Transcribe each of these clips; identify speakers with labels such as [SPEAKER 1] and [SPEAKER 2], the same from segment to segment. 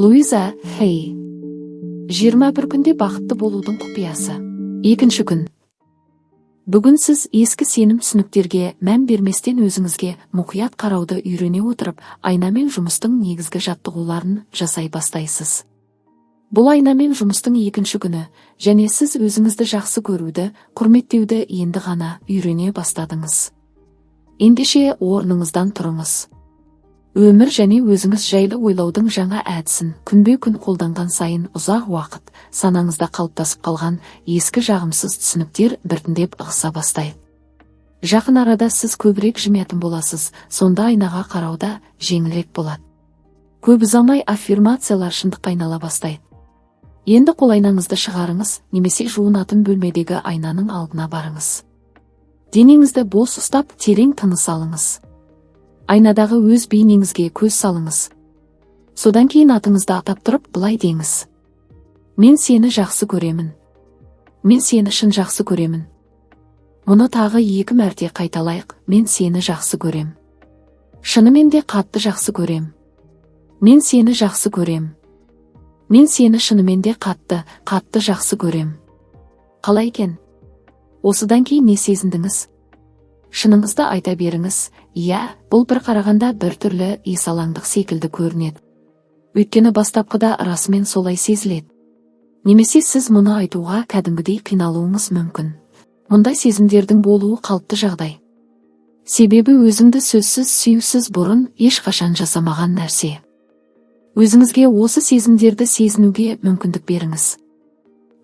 [SPEAKER 1] Луиза Хей. 21 күнде бақытты болудың құпиясы. Екінші күн. Бүгін сіз ескі сенім түсініктерге мән берместен өзіңізге мұқият қарауды үйрене отырып, айнамен жұмыстың негізгі жаттығуларын жасай бастайсыз. Бұл айнамен жұмыстың екінші күні және сіз өзіңізді жақсы көруді, құрметтеуді енді ғана үйрене бастадыңыз. Ендеше орныңыздан тұрыңыз. Өмір және өзіңіз жайлы ойлаудың жаңа әдісін күнбе-күн қолданған сайын ұзақ уақыт санаңызда қалыптасып қалған ескі жағымсыз түсініктер біртіндеп ығыса бастайды. Жақын арада сіз көбірек жымиятын боласыз, сонда айнаға қарауда жеңілірек болады. Көп ұзамай аффирмациялар шындыққа айнала бастайды. Енді қол айнаңызды шығарыңыз немесе жуынатын бөлмедегі айнаның алдына барыңыз. Денеңізді бос ұстап, терең тыныс алыңыз. Айнадағы өз бейнеңізге көз салыңыз. Содан кейін атыңызды атап тұрып, былай деңіз: «Мен сені жақсы көремін. Мен сені шын жақсы көремін». Мұны тағы екі мәрте қайталайық. Мен сені жақсы көрем. Шынымен де қатты жақсы көрем. Мен сені жақсы көрем. Мен сені шынымен де қатты, қатты жақсы көрем. Қалай екен? Осыдан кейін не сезіндіңіз? Шыныңызды айта беріңіз. Иә, бұл бір қарағанда бір түрлі есалаңдық секілді көрінеді. Өйткені бастапқыда расымен солай сезіледі. Немесе сіз мұны айтуға кәдімгідей қиналуыңыз мүмкін. Мұндай сезімдердің болуы қалыпты жағдай. Себебі өзіңді сөзсіз сүюсіз бұрын ешқашан жасамаған нәрсе. Өзіңізге осы сезімдерді сезінуге мүмкіндік беріңіз.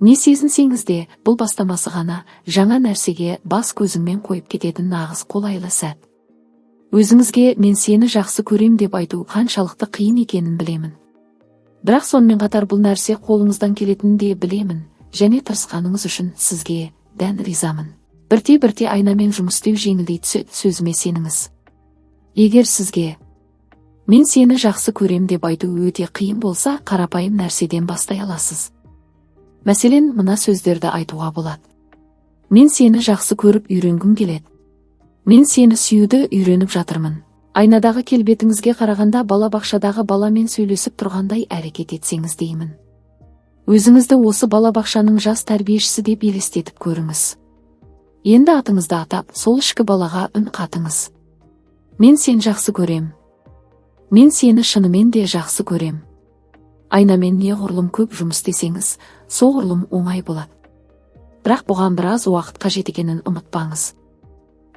[SPEAKER 1] Не сезінсеңіз де, бұл бастамасы ғана, жаңа нәрсеге бас көзіңмен қойып кететін нағыз қолайлы сәт. Өзіңізге «мен сені жақсы көрем» деп айту қаншалықты қиын екенін білемін. Бірақ сонымен қатар бұл нәрсе қолыңыздан келетінін де білемін және тырысқаныңыз үшін сізге дән ризамын. Бірте-бірте айнамен жұмыс істеу жеңілдей түседі, сөзіме сеніңіз. Егер сізге «мен сені жақсы көрем» деп айту өте қиын болса, қарапайым нәрседен бастай аласыз. Мәселен, мына сөздерді айтуға болады: «Мен сені жақсы көріп үйренгім келеді. Мен сені сүюді үйреніп жатырмын». Айнадағы келбетіңізге қарағанда балабақшадағы баламен сөйлесіп тұрғандай әрекет етсеңіз деймін. Өзіңізді осы балабақшаның жас тәрбиешісі деп елестетіп көріңіз. Енді атыңызды атап, сол ішкі балаға үн қатыңыз. «Мен сені жақсы көрем. Мен сені шынымен де жақсы көрем». Айнамен неғұрлым көп жұмыс істесеңіз, соғұрлым оңай болады. Бірақ бұған біраз уақыт қажет екенін ұмытпаңыз.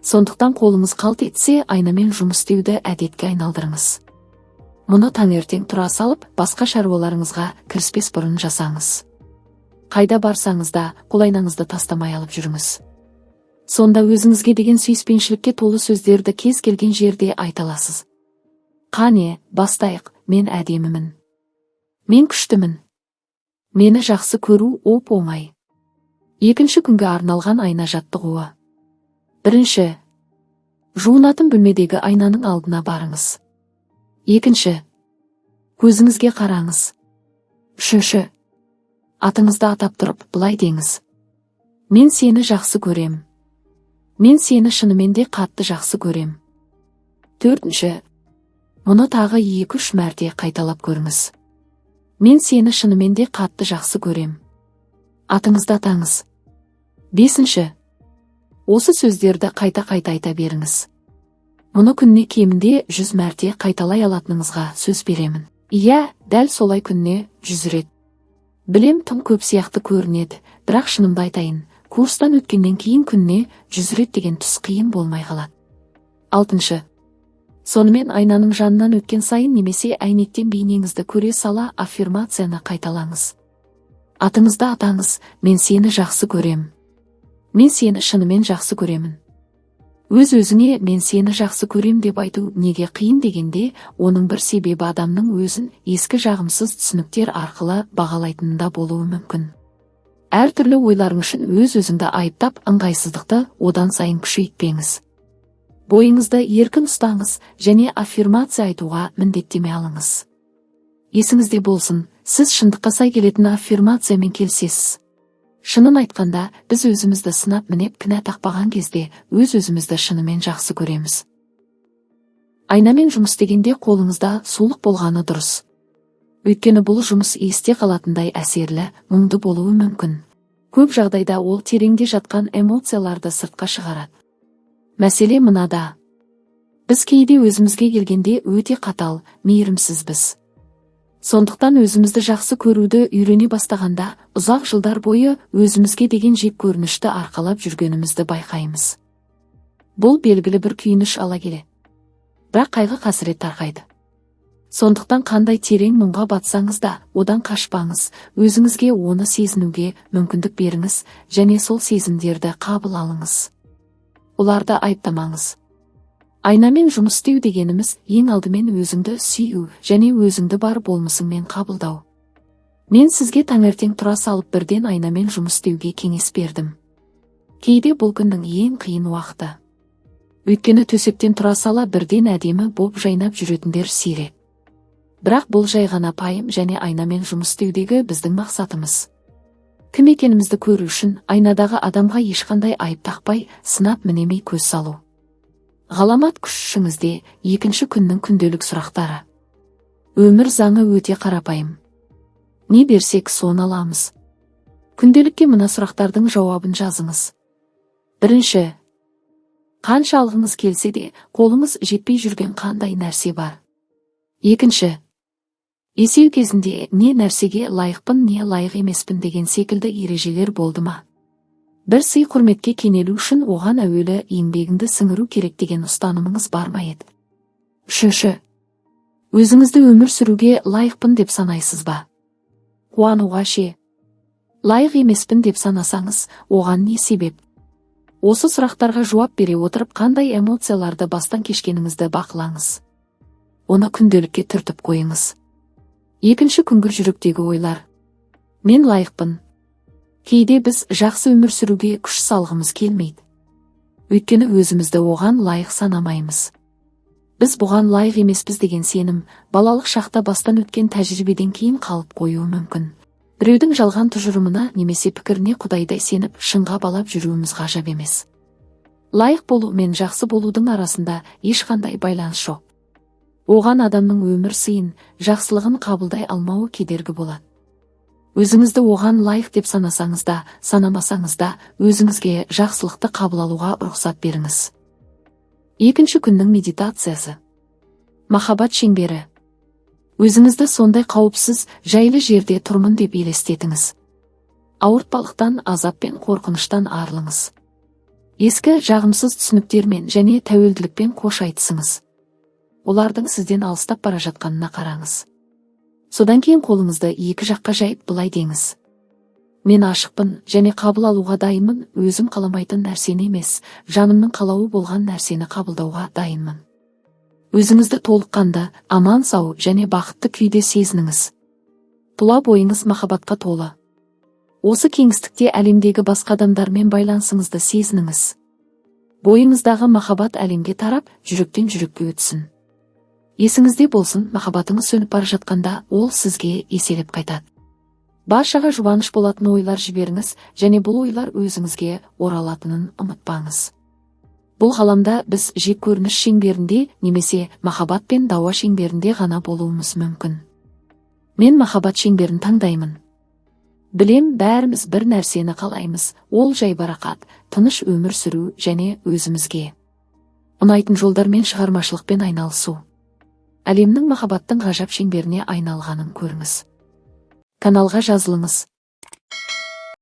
[SPEAKER 1] Сондықтан қолыңыз қалт етсе, айнамен жұмыс істеуді әдетке айналдырыңыз. Мұны таңертең тұра салып, басқа шаруаларыңызға кіріспес бұрын жасаңыз. Қайда барсаңыз да, қолайнаңызды тастамай алып жүріңіз. Сонда өзіңізге деген сүйіспеншілікке толы сөздерді кез келген жерде айта аласыз. Қане, бастайық. Мен әдемімін. Мен күштімін. Мені жақсы көру оп оңай. Екінші күнге арналған айна жаттығуы. Бірінші. Жуынатын бөлмедегі айнаның алдына барыңыз. Екінші. Көзіңізге қараңыз. Үшінші. Атыңызды атап тұрып, былай деңіз: «Мен сені жақсы көрем. Мен сені шынымен де қатты жақсы көрем». Төртінші. Мұны тағы екі-үш мәрте қайталап көріңіз. Мен сені шынымен де қатты жақсы көрем. Атыңызды атаңыз. Бесінші. Осы сөздерді қайта-қайта айта беріңіз. Мұны күніне кемінде 100 мәрте қайталай алатыныңызға сөз беремін. Иә, дәл солай, күніне 100 рет. Білем, тым көп сияқты көрінеді, бірақ шынымды айтайын, курстан өткеннен кейін күніне 100 рет деген түс қиын болмай қалады. Алтыншы. Сонымен айнаның жанынан өткен сайын немесе әйнектен бейнеңізді көре сала аффирмацияны қайталаңыз. Атыңызды атаңыз: «Мен сені жақсы көрем. Мен сені шынымен жақсы көремін». Өз өзіңе «мен сені жақсы көрем» деп айту неге қиын дегенде, оның бір себебі адамның өзін ескі жағымсыз түсініктер арқылы бағалайтынында болуы мүмкін. Әртүрлі ойларың үшін өз өзіңді айыптап, ыңғайсыздықты одан сайын күшейтпеңіз. Бойыңызды еркін ұстаңыз және аффирмация айтуға міндеттеме алыңыз. Есіңізде болсын, сіз шындыққа сай келетін аффирмациямен келісесіз. Шынын айтқанда, біз өзімізді сынап мінеп, кінә тақпаған кезде өз өзімізді шынымен жақсы көреміз. Айнамен жұмыс істегенде қолыңызда сулық болғаны дұрыс. Өйткені бұл жұмыс есте қалатындай әсерлі, мұңды болуы мүмкін. Көп жағдайда ол тереңде жатқан эмоцияларды сыртқа шығарады. Мәселе мынада. Біз кейде өзімізге келгенде өте қатал, мейірімсізбіз. Сондықтан өзімізді жақсы көруді үйрене бастағанда, ұзақ жылдар бойы өзімізге деген жек көрінішті арқалап жүргенімізді байқаймыз. Бұл белгілі бір күйініш ала келе. Бірақ қайғы қасірет тарқайды. Сондықтан қандай терең мұңға батсаңыз да, одан қашпаңыз, өзіңізге оны сезінуге мүмкіндік беріңіз және сол сезімдерді қабыл алыңыз. Оларды айыптамаңыз. Айнамен жұмыс істеу дегеніміз ең алдымен өзіңді сүю және өзіңді бар болмысыңмен қабылдау. Мен сізге таңертең тұра салып бірден айнамен жұмыс істеуге кеңес бердім. Кейде бұл күннің ең қиын уақыты. Өйткені төсектен тұра сала бірден әдемі боп жайнап жүретіндер сирек. Бірақ бұл жай ғана пайым және айнамен жұмыс істеудегі біздің мақсатымыз. Кім екенімізді көру үшін айнадағы адамға ешқандай айып тақпай, сынап мінемей көз салу. Ғаламат күш ішіңізде. Екінші күннің күнделік сұрақтары. Өмір заңы өте қарапайым. Не берсек, соны аламыз. Күнделікке мына сұрақтардың жауабын жазыңыз. Бірінші. Қанша алғыңыз келсе де, қолыңыз жетпей жүрген қандай нәрсе бар? Екінші. Есею кезінде не нәрсеге лайықпын, не лайық емеспін деген секілді ережелер болды ма? Бір сый құрметке кенелу үшін оған әуелі еңбегіңді сіңіру керек деген ұстанымыңыз бар ма еді? Үшінші. Өзіңізді өмір сүруге лайықпын деп санайсыз ба? Қуануға ше? Лайық емеспін деп санасаңыз, оған не себеп? Осы сұрақтарға жауап бере отырып, қандай эмоцияларды бастан кешкеніңізді бақылаңыз. Оны күнделікке түртіп қойыңыз. Екінші күнгі жүректегі ойлар. Мен лайықпын. Кейде біз жақсы өмір сүруге күш салғымыз келмейді. Өйткені өзімізді оған лайық санамаймыз. Біз бұған лайық емеспіз деген сенім балалық шақта бастан өткен тәжірибеден кейін қалып қоюы мүмкін. Біреудің жалған тұжырымына немесе пікіріне құдайдай сеніп, шыңға балап жүруіміз ғажап емес. Лайық болу мен жақсы болудың арасында ешқандай байланыс жоқ. Оған адамның өмір сыйын, жақсылығын қабылдай алмауы кедергі болады. Өзіңізді оған лайық деп санасаңыз да, санамасаңыз да, өзіңізге жақсылықты қабыл алуға рұқсат беріңіз. Екінші күннің медитациясы. Махаббат шеңбері. Өзіңізді сондай қауіпсіз, жайлы жерде тұрмын деп елестетіңіз. Ауыртпалықтан, азап пен қорқыныштан арылыңыз. Ескі жағымсыз түсініктермен және тәуелділікпен қош айтысыңыз. Олардың сізден алыстап бара жатқанына қараңыз. Содан кейін қолыңызды екі жаққа жайып, былай деңіз: Мен ашықпын және қабыл алуға дайынмын, өзім қаламайтын нәрсені емес, жанымның қалауы болған нәрсені қабылдауға дайынмын. Өзіңізді толыққанды, аман сау және бақытты күйде сезініңіз. Тұла бойыңыз махаббатқа толы. Осы кеңістікте әлемдегі басқа адамдармен байланысыңызды сезініңіз. Бойыңыздағы махаббат әлемге тарап, жүректен жүрекке өтсін. Есіңізде болсын, махаббатыңыз сөніп бара жатқанда, ол сізге еселеп қайтады. Баршаға жұбаныш болатын ойлар жіберіңіз және бұл ойлар өзіңізге оралатынын ұмытпаңыз. Бұл ғаламда біз жек көрініш шеңберінде немесе махаббат пен дауа шеңберінде ғана болуымыз мүмкін. Мен махаббат шеңберін таңдаймын. Білем, бәріміз бір нәрсені қалаймыз: ол жайбарақат, тыныш өмір сүру және өзімізге ұнайтын жолдармен шығармашылықпен айналысу. Әлемнің махаббаттың ғажап шеңберіне айналғанын көріңіз. Каналға жазылыңыз.